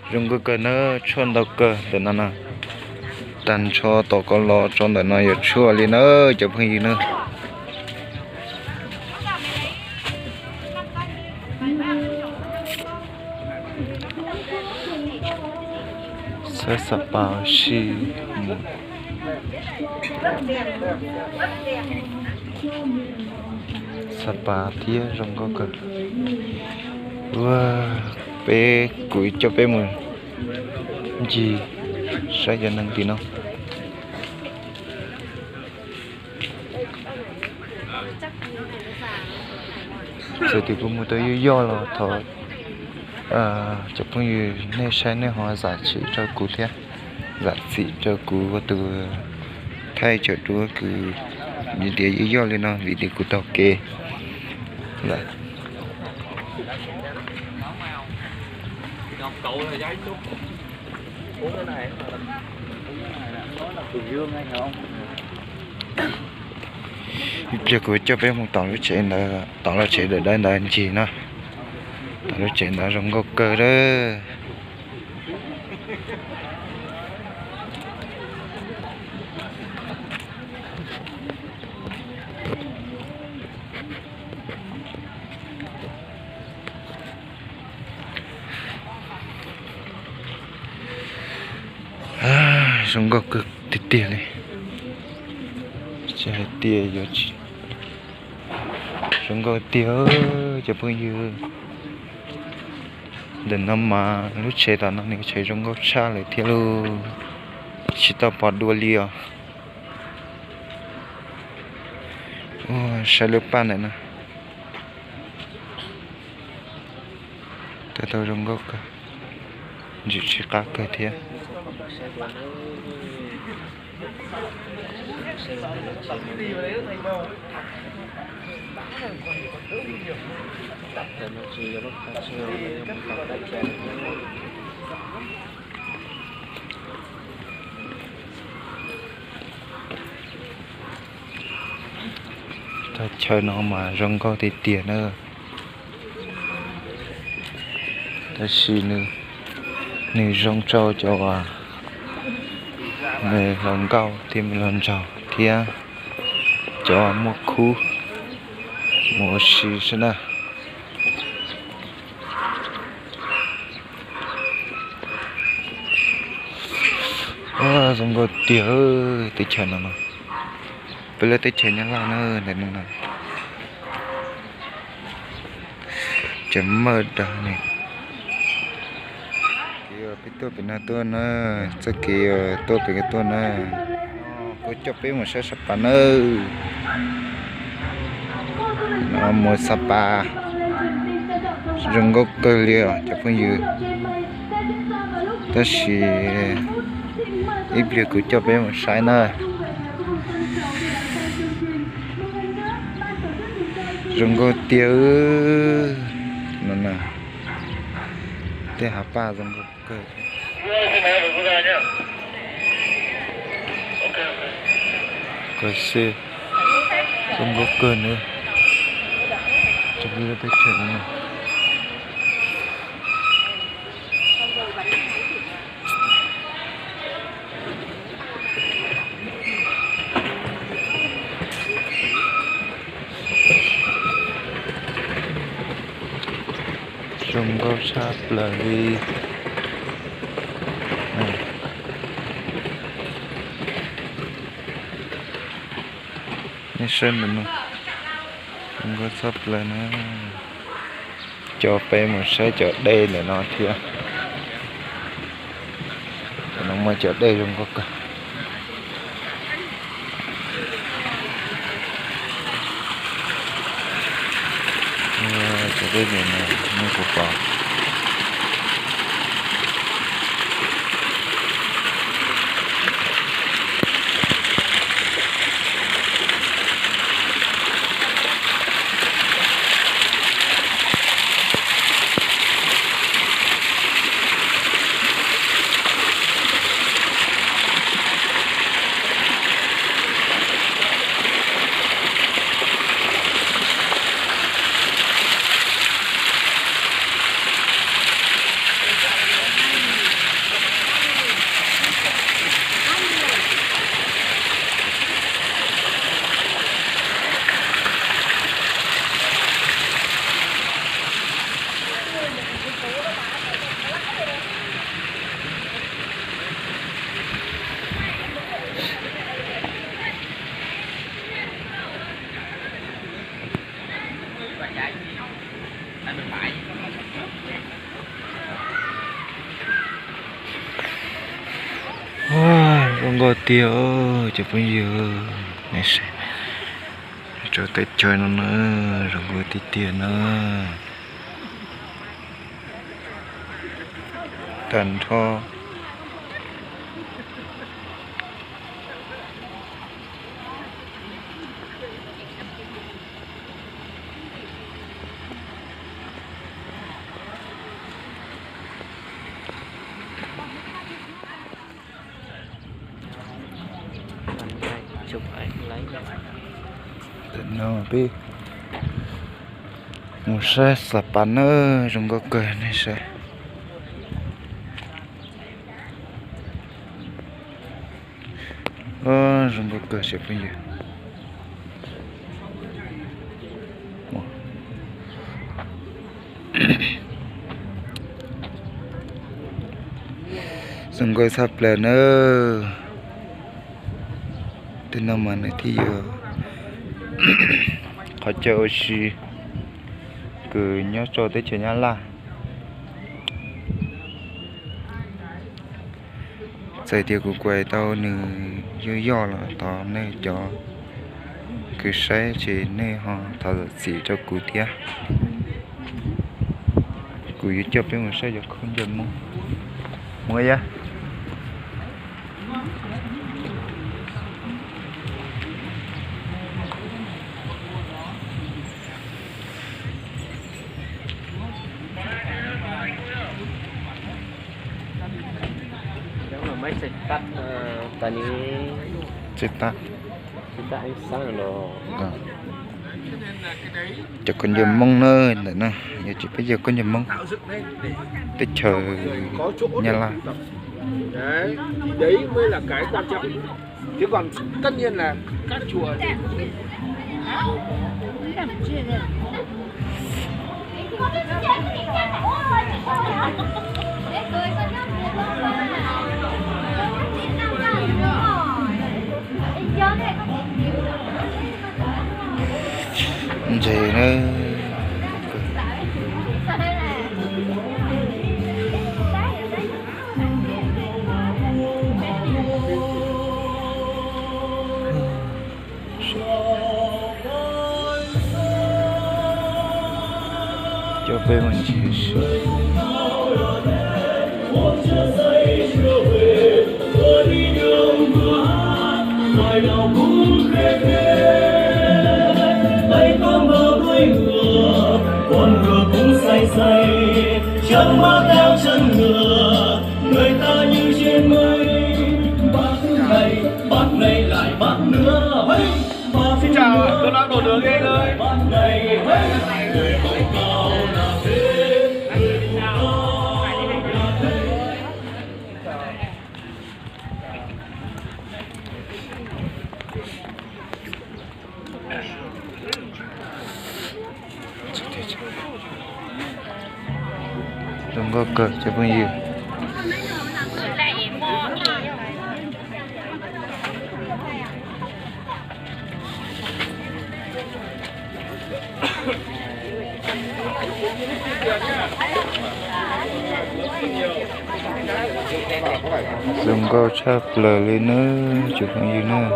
Zoo nkauj kawg na, tshuaj ntau kawg ntawm no na. Tag nrho tom ko los rau ntawm no yuav tshuaj li na cov phooj ywg na. Xab Xab Pas si mus. Xab Pas thiab zoo nkauj kawg. Ua, peb, kuv coj peb mus ncig saib cov neeg tim no. Txawm tias kuv mus tau yoj yoj los thov cov phooj ywg nej saib nej ho zam txim rau kuv thiab, zam txim rau kuv ua tus thaij cov duab kws tias yoj yoj li no vim tias kuv taug kev lawm. Ib pliag kuv coj peb mus tom lub tsev ntawd, tom lub tsev dawm dawb ntawd ncig no. Tom lub tsev ntawd zoo nkauj kawg lawm. Zoo nkauj kawg tiag tiag li. Tsis hais tias yuav tsis zoo nkauj tiag cov phooj ywg. Ntawm no mas lub tsev tom no nws tseem zoo nkauj tshaj lawm thiab lauj. Tsis tau pom dua li os. Ua, saib lub paj ntawm no. Tau tau zoo nkauj kawg, ntsim tsis qab kawg thiab. Teb chaws no mas zoo nkauj tiag tiag na. Tab sis nws zoo rau cov uas hluas nkauj thiab me hluas nraug thiab cov muaj khub mus ua si xwb na. Zoo nkauj tiag teb chaws no no. Peb lub teb chaws Nyab Laj na ntawm no no. Tseem maj dag ne. Kev uas peb tuaj pem no tuaj na, txoj kev uas tuaj pem ko tuaj na. Kuv coj peb mus saib Xab Pas nawb. No mus Xab Pas zoo nkauj kawg li os cov phooj ywg. Tab sis ib pliag kuv coj peb mus saib na. Zoo nkauj tiag no na. Tej hav paj zoo nkauj kawg. Kawg xwb, zoo nkauj kawg na. Rau peb lub teb chaws no. Zoo nkauj tshaj plaws li. Nej saib ntawm no, zoo nkauj tshaj plaws na. Coj peb mus saib cov dej ntawm no thiab. Cov no muaj cov dej zoo nkauj kawg. Cov dej ntawm no nej puas pom? Zoo nkauj tiag cov phooj ywg, nej saib, tsob teb chaws no na, zoo nkauj tiag tiag na. Tag nrho. Tam no peb mus saib Xab Pas na, zoo nkauj kawg nej saib. Zoo nkauj kawg cov phooj ywg. Zoo nkauj tshaj plaws nawb. Tej no mas nws thiaj yog qhov chaw ua si kws nyob rau teb chaws Nyab Laj. Txawm tias kuv kuais tau nws yog yoj los thov nej cov kws saib ces nej ho thov zam txim rau kuv thiab. Kuv yuav coj peb mus saib cov khaub ncaws Hmoob. Mus yom. Tsis tas. Cov khaub ncaws Hmoob na, ntawm no yog tsis peb yog khaub ncaws Hmoob, teb chaws Nyab Laj. Ntses na. Coj peb mus ntsia saib. Xin chào, tôi đang đổ đường ghê rồi. Zoo nkauj kawg cov phooj ywg. Zoo nkauj tshaj plaws li nawb cov phooj ywg nawb.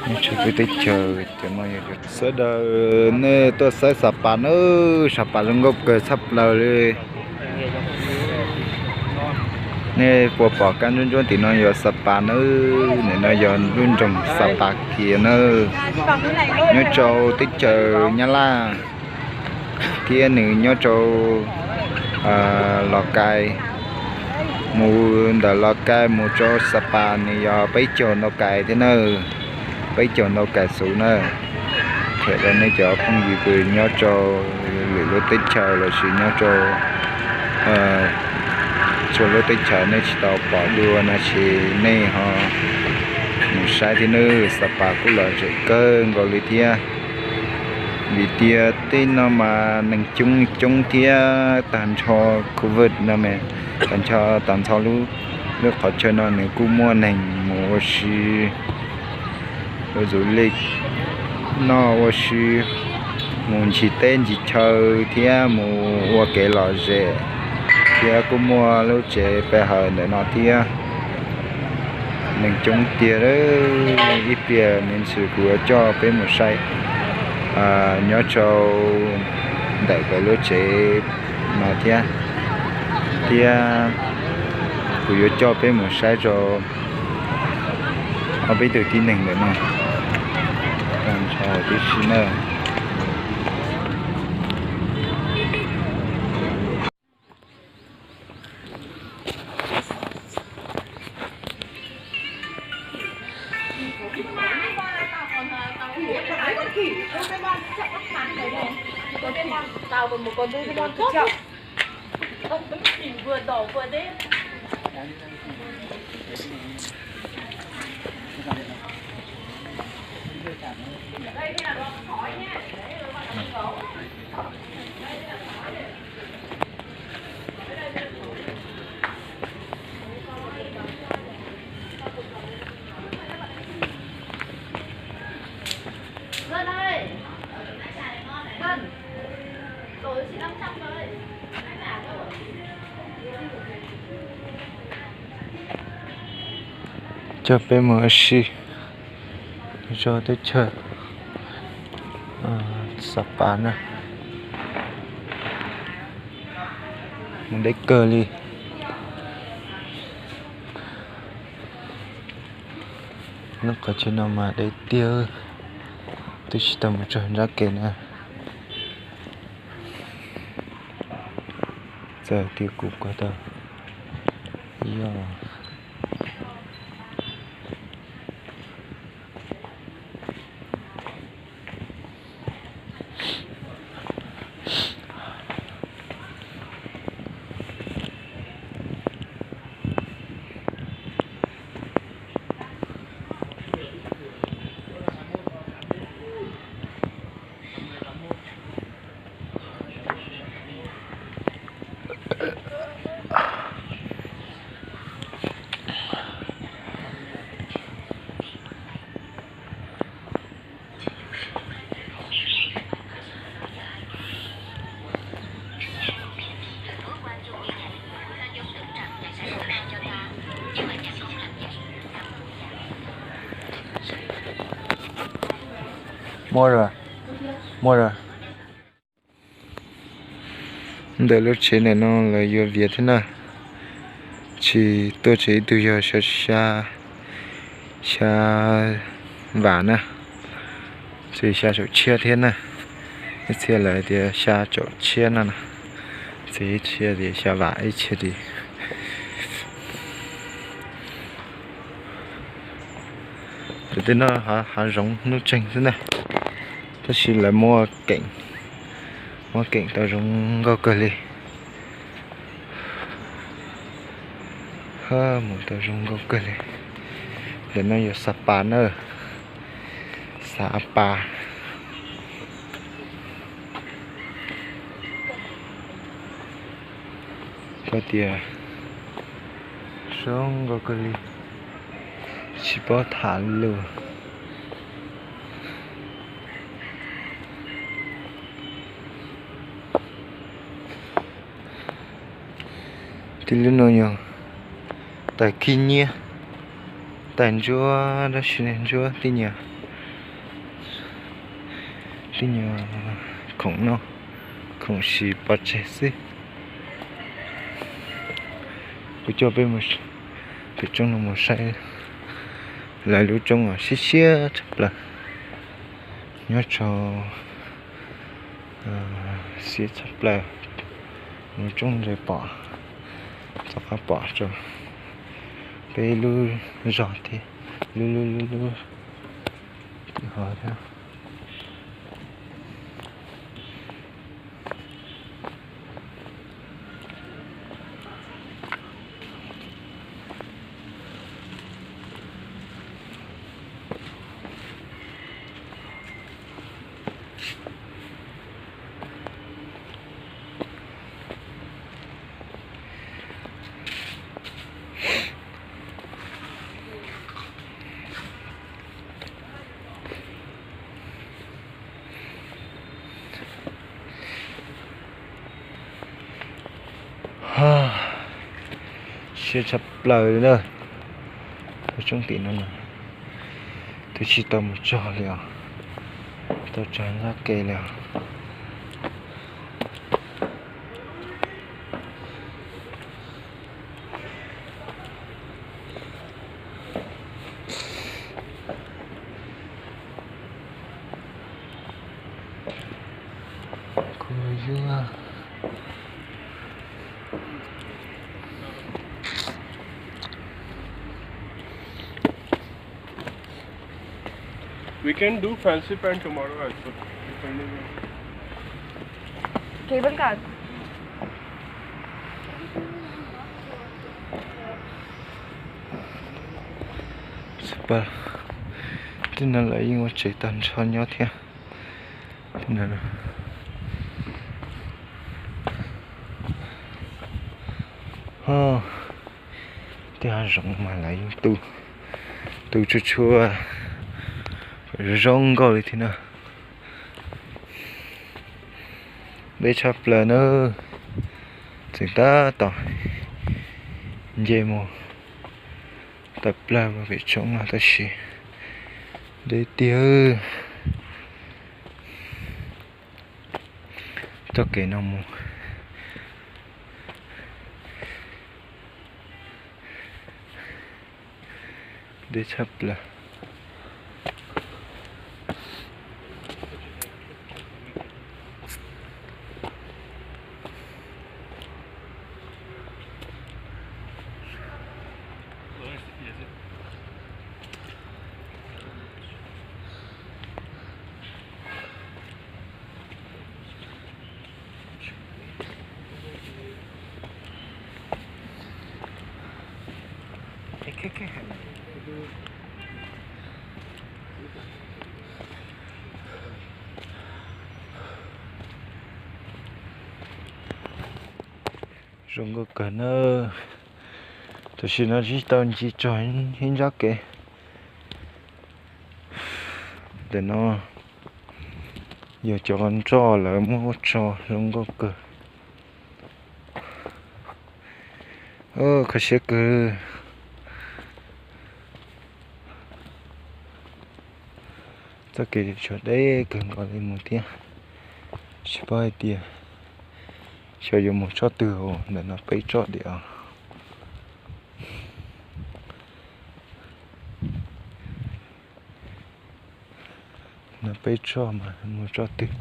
Nyob rau peb teb chaws cov no yog sawv daws nej tuaj saib Xab Pas nawb, Xab Pas zoo nkauj kawg tshaj plaws li. Nej puas pom kab ntsuab ntsuab tim no yog Xab Pas nawb, nim no yog lub nroog Xab Pas kiag nawb. Nyob rau teb chaws Nyab Laj thiab nws nyob rau Los Kais. Mus ntawm Los Kais mus rau Xab Pas nws yog peb caug ntau kais thiab na, peb caug ntau kais xus na. Thaum nej cov phooj ywg kws nyob rau lwm lub teb chaws lossis nyob rau txhua lub teb chaws nej tsis tau pom dua no ces nej ho mus saib thiab nawb, Xab Pas kuj lom zem kawg nkaus li thiab. Vim tias tej no mas neeg coob coob thiab tag nrho covid no, tag nrho tag nrho lub qhov chaw no nws kuj muaj neeg mus ua si, ua du lịch, noj ua si, mus ncig teb ncig chaw thiab mus ua kev lom zem, thiab kuj muaj lub tsev pe hawm ntawm no thiab. Neeg coob tiag, ib pliag me ntsis kuv yuav coj peb mus saib nyob rau ntawm lawv lub tsev no thiab, thiab kuv yuav coj peb mus saib rau ob peb tug tib neeg ntawm no tag nrho tib si na. Coj peb mus ua si rau teb chaws Sapa na. Mus deb kawg li. Lub qhov chaw no mas deb tiag, twb tsis tau mus txog nrab kev na. Txawm tias kuv ko taw, yog Muaj, muaj. Ntawm lub tsev ntawm no lawv yuav viav thiab na. Tsis tuaj tsev ib tug yog xya, xya vam na, tsis xya caum tshiab thiab na. Ib txhia lawv tias xya caum tshiab no na, txiv ib txhia tias xya vam ib txhia tias. Tus twg no hav zoov hnub tseeg xwb na, tab sis lawv muaj keem, muaj keem tau zoo nkauj kawg li. Mus tau zoo nkauj kawg li. Ntawm no yog Sapa na, Sapa. Koj tias zoo nkauj kawg li, tsis paub tham lus. Tib lub no yog tais khib nyiab, tais ntsuab, tab sis ntsuab tib nyuag, tib nyuag khoom no, khoom siv pov tseg xwb. Kuv coj peb mus pem roob no mus saib lawv lub roob uas siab siab tshaj plaws nyob rau siab tshaj plaws. Lub roob ntawd pom, tom qab pom rau peb lub zos thiab, lub lub lub lub tim hov thiab. Siab tshaj plaws li na. Lub tsoob tim no na, twb tsis tau mus txog li os, tau txog ntxab ke li os. Kuv yuav We can do fancy pant tomorrow also, depending on. Cable car. Tej no lawv yeej ua tsev tag nrho nyob thiab. Tej hav zoov mas lawv yeej tu, tu tsuag tsuag zoo nkauj li thiab na. Deb tshaj plaws na, tseem tab tom nce mus tawm plaws pem tsoom no tab sis deb tiag. Txoj kev no mus deb tshaj plaws. Zoo nkauj kawg na. Tam sim no tsis tau ncig txog ib nrab kev. Ntawm no yog cov nroj lawv muab ua tso zoo nkauj kawg. Kho siab kawg. Txoj kev tshuav deb kawg nkaus li mus thiab. Tsis paub hais tias xyov yuav mus txoj twg, ntawm no peb txoj diam. No peb txoj mas mus txoj twg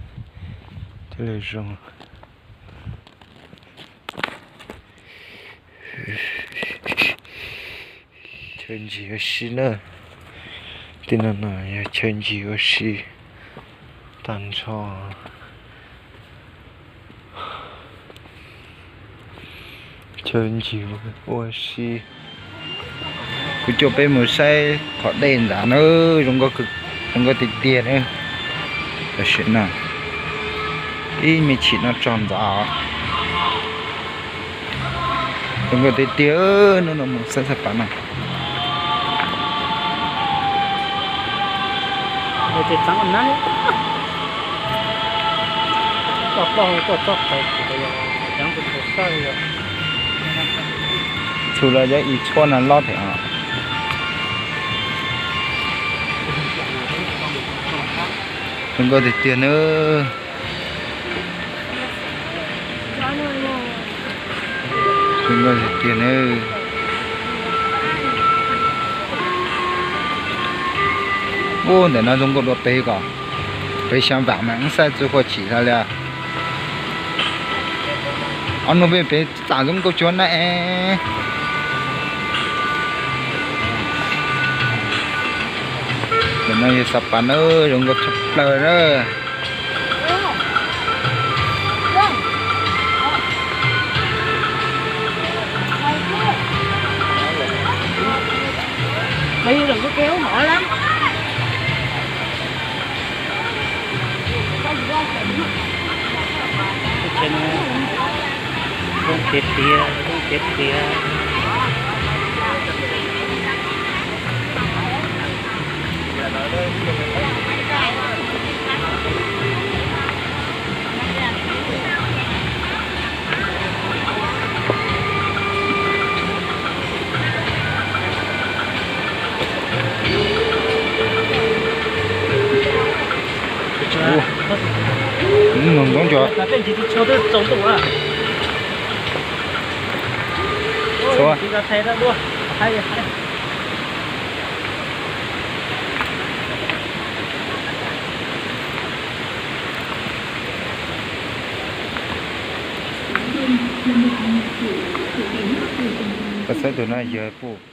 thiaj li zoo. Chaw ncig ua si na. Tej no no yog chaw ncig ua si tag nrho. Chaw ncig ua si. Kuv coj peb mus saib qhov dej ntawd na, zoo nkauj tiag tiag na. Tam sim no ib me chim no txog ntawd. Zoo nkauj tiag tiag, hnub no mus saib Xab Pas no. Txhua los yog ib tshuaj no loj thiab os. Zoo nkauj tiag tiag nawb. Zoo nkauj tiag tiag nawb. Ub, ntawm no zoo nkauj dua pem ko. Peb xyov vam mas wb saib txwv huaj chim hlo li. Ob hnub peb pem txam zoo nkauj cuag na. Ntawm no yog Xab Pas nawb, zoo nkauj tshaj plaws na. Zoo tiag tiag, zoo tiag tiag. Mus ntxoov cua. Koj saib tus no yog puj.